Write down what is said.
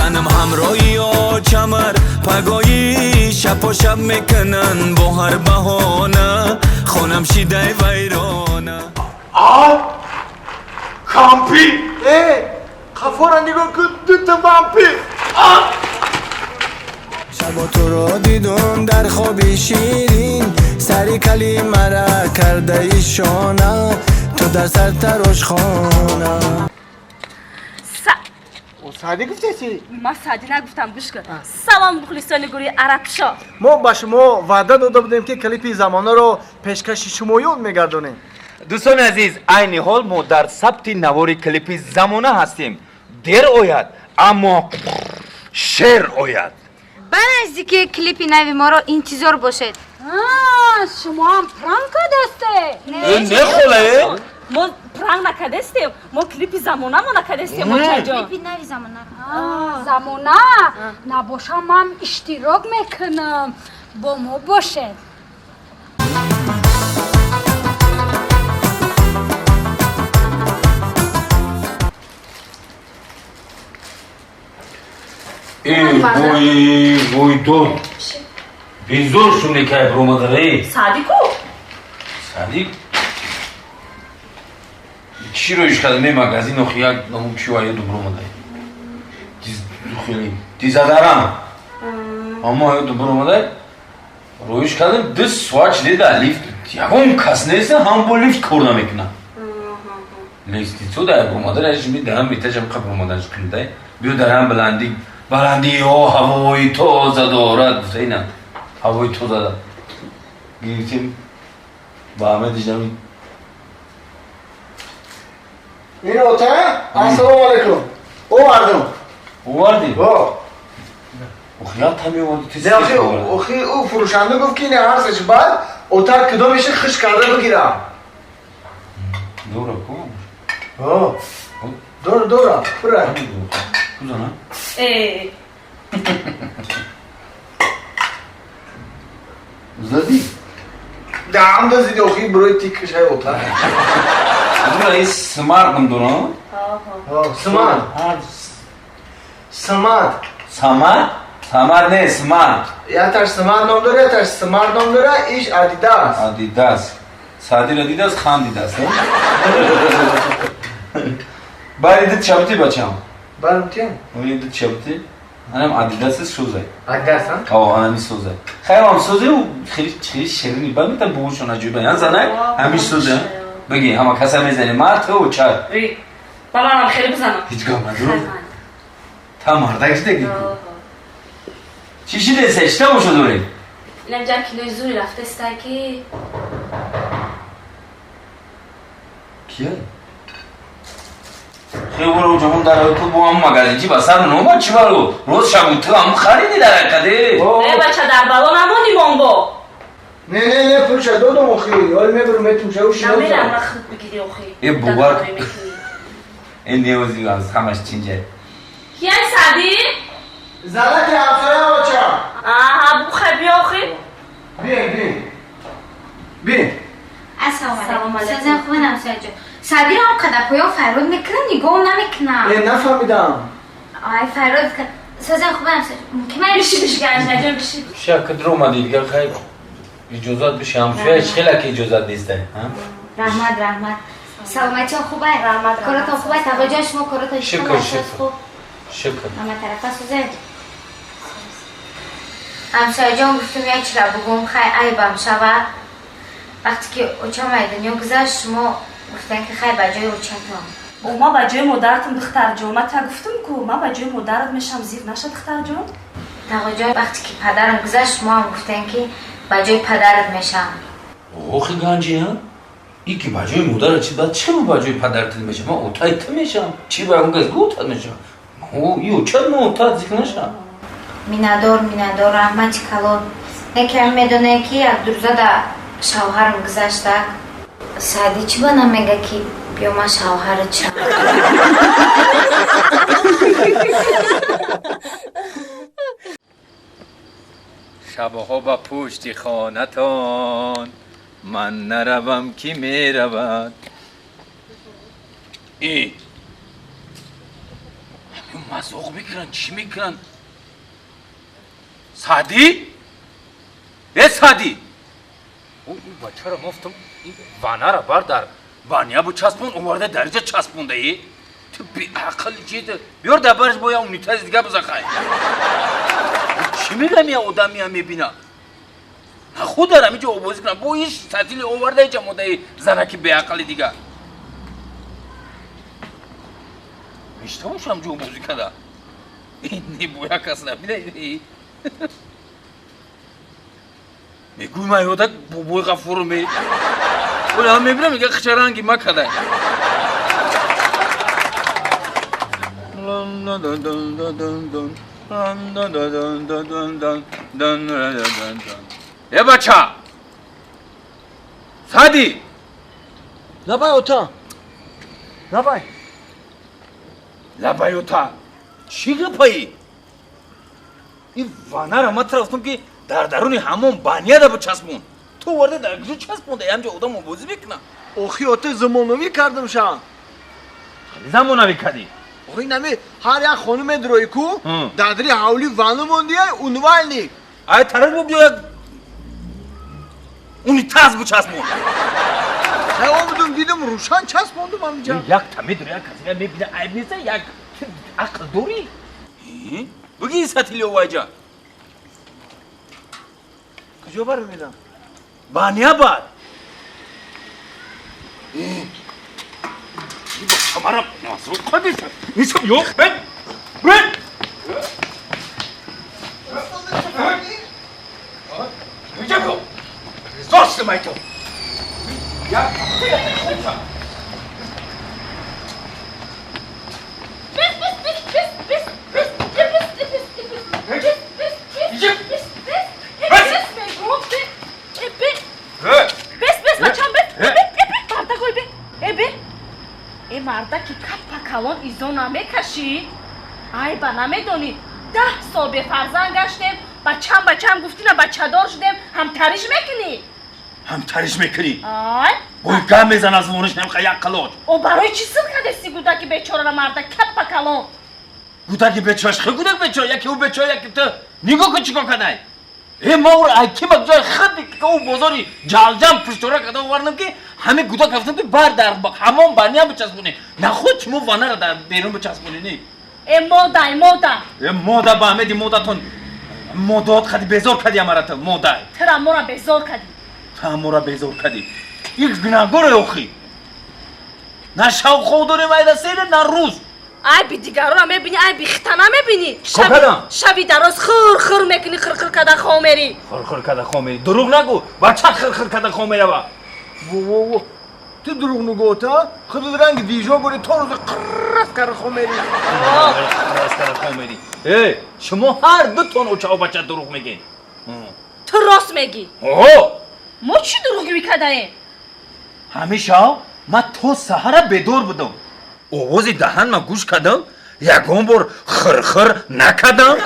Занам ҳамроҳи очамар пагоҳӣ шапо шаб мекунанд бо ҳар баҳона хонам шидай вайрона. А? Кампи? Э, қафора нигоҳ кун, дута вампир. А? Шабо туро дидум дар хоби ширин, сари калимара кардаи шона, ту дар сартарошхона. Саъдӣ гуфтеси? Ман Саъдӣ нагуфтам, гӯш кун. Салом, мухлисони гурӯҳи Арабшо. Мо ба шумо ваъда дода будем, ки клипи замонаро пешкаши шумоён мегардонем. Дӯстони азиз, айни ҳол мо дар сабти навори клипи замона ҳастем. Дер ояд, аммо шер ояд. Ба наздики клипи нави моро интизор бошед. Шумо ҳам пранк кардасте? Не, холае. Мо пранк накардастем, мо клипи замонамо накардастем, очаҷон. Клипи нави замона. Замона набошам, ман иштирок мекунам. Бо мо бошед. Эй, вой, вой, дод. Безор шуне кай бромадаре. Саъдӣ ку? Саъдӣ? Чӣ роиш кардам, ме магазин охи як наму чӣ ва ёду бромадай. Диз хеле дизадарам. Аммо ёду бромадай. Роиш кардам, ду соат шиде дар лифт. Ягон кас нест, ҳам бо лифт кор намекунад. Лестницо дар бромадай, аш ми даҳам метажам қа бромадан шқиндай. Биё дар ҳам баландӣ, баландиҳо ҳавои тоза дорад, гуфта ина. Ҳавои тоза дорад. Гирифтем ба ҳама дижам. Ин ота, ассалому алайкум. Овардум. Овардӣ? О. Охи як тами овардӣ, ту Не, охи, охи, ӯ фурӯшанда гуфт, ки ин ҳарсаш баъд ота кудомеша хиш карда бигирам. Дора ку? О. Дора, дора, пура. Кузана? Э. Задӣ? Даам дозиди, охи, барои тикшай ота. Дура, ин смарт дора? О, смарт. Смарт. Самар? Самар не, смарт. Яташ смарт ном дора, яташ смарт ном дора, иш Адидас. Адидас. Садир Адидас, хан дидас, Бари дид чабти бачам. Барм тиям? Ои дид чабти. Анам Адидаси сӯзай. Адидас, ҳа? О, анами сӯзай. Хайр, ам сӯзай, ӯ хеле хеле ширини. Баъд мета бугӯшон аҷоиба. Ян занак ҳамиш сӯзай. Бигӣ, ҳама каса мезани. Мард ту чар. Ба манам хеле бизанам. Ҳеҷ гап надорам. Та мардак шидаги ку. Чӣ шидеса? Чӣ тамошо дорем? Инам ҷа кинои зури рафтаста ки. Кия? Хеле ҷаҳон дар ту бо ҳам магазинчи ба сар номад, чӣ баро? Роз шабу ту ҳам хариди дар ҳақиқате. Э, бача, дар бало намонӣ монбо. Не, не, не, пулша додам, охи. Ҳоли мебарам, метумша, ӯ шино. Намерам, ма худ бигирӣ, охи. Э, бовар. Э, неози аз ҳамаш чинҷай. Кияй, Саъдӣ? Занаки ҳамсоя, оча. Аҳа, бухай, биё, охи. Бин, бин. Бин. Ассалому алайкум. Сазан хубен, ҳамсояҷон. Саъдиро ҳам қадар поён файрод мекунам, нигоҳ намекунам. Э, нафаҳмидам. Ай, файрод сазан хубен, ҳамсояҷон. Мумкин ман Биши, биши, ганҷнаҷон, биши. Ша кидро омадӣ дигар, хай иҷозат биши, ҳамсоя хеле ки иҷозат нестай. Раҳмат, раҳмат. Саломатиён хубай? Раҳмат. Коротон хубай? Тағоҷон, шумо коротон Шукр, шукр. хуб? Шукр. Ҳама тарафа сӯзе. Ҳамсояҷон, гуфтум як чира бугум, хай айбам шавад. Вақте ки очам ай дунё гузашт, шумо гуфтан, ки хай ба ҷои очатон. О, ма ба ҷои модаратам, духтарҷон. Ма та гуфтум ку, ма ба ҷои модарат мешам, зиқ наша, духтарҷон. Тағоҷон, вақте ки падарам гузашт, шумо ҳам гуфтан, ки ба ҷои падарат мешам. Охи ганҷи, ҳа? И ки ба ҷои модарат чи баъд чӣ ба ҷои падарат мешам? Ман отаи ту мешам. Чӣ ба он газ гутат мешам? О, и очат ма отат зиқ наша. Миннатдор, миннатдор, раҳмати калон. Не ки ҳам медонем, ки як дурӯза да шавҳарам гузашта. Саъдӣ чӣ ба намега, ки биё ман шавҳарат шавам? Шабҳо ба пушти хонатон ман наравам, ки меравад? И Мазоқ мекунанд, чӣ мекунанд? Саъдӣ? Э, Саъдӣ! Бачаро гуфтам, ванара бар дар баня бучаспон, оварда дариҷа часпондаи. Ту беақл чида? Биёр дар барш бо я унитази дига бизахай. Чӣ мегам, я одамия мебина? Худ дар ҳамиҷо обозӣ кунам. Бо иш сатили оварда иҷа модаи занаки беақли дига. Мештавошам ҷо обозӣ када. Не боя кас набина. Мегӯй ман ёдак бобои Ғафуру ме. Ола мебинам, мега хичаранги ма када. Э бача! Саъдӣ! Лабай ота. Лабай. Лабай ота. Чӣ гапаи? Ин ванара ма тара гуфтам ки дар даруни ҳамон баняда бичаспон. Ту оварда дар куҷо часпонда? Ҳамҷо одам обозӣ мекунад. Охи ота, замонавӣ кардам шан. Замонавӣ кардӣ? Охи нами ҳар як хонум медрои ку, дадри ҳавли ванна мондия, унвальник. Ай тараз бо биё як унитаз бичаспон. Ай омадум дидам рӯшан часпондум ҳаминҷа. Як та медрои, як касе мебина, айб нест, як ақл дорӣ? Буги сатили овайҷа. Куҷо бармедам? Баня бар. Мара насру қадис. Нисам ёқ, бен. Бен. Ничего. Зош майто. Я. Э мардаки каппа калон изо намекашӣ? Айба намедонӣ, 10 сол бефарзанд гаштем, бачам бачам гуфтина бачадор шудем, ҳамтариш мекунӣ? Ҳамтариш мекунӣ? Ай! Бой гам мезан аз вониш намха як қалоч. О барои чӣ сир кадести гудаки бечорара марда каппа калон? Гудаки бечораш, хе гудак бечора, яки ӯ бечора, яки ту. Нигоҳ кун чӣ кор кадай. Э ма ӯро ай ки ба ҷои худ ӯ бозори ҷалҷам пуштора када овардам ки ҳамин гудак рафтам ки бар дар ҳамон баня бичаспонӣ. Нахуд шумо ванара дар берун бичаспонӣ не? Э мода, э мода. Э мода ба ҳамеди модатон модоат кади безор кади амара ту модай. Тра мора безор кади. Тра мора безор кади. Ик гунаҳгоре охи. На шав хов дорем айда сере, на рӯз. Ай би дигарона мебини, ай би хитана мебини. Шаби дароз хир хир мекунӣ, хир хир када хов мери. Хир хир када хов мери. Дурӯғ нагӯ, бача хир хир када хов мерава. Во во во. Ту дурӯғ нагӯ ота, худат ранги дижо гӯри то рӯзи қиррас кара хов мери. Қиррас кара хов мери. Э, шумо ҳар дутон очаву бача дурӯғ мегӯед. Ту рост мегӣ. О! Мо чӣ дурӯғ мекадаем? Ҳамеша ман то саҳара бедор будам. Овози даҳан ма гӯш кардам, ягон бор хирхир накардам.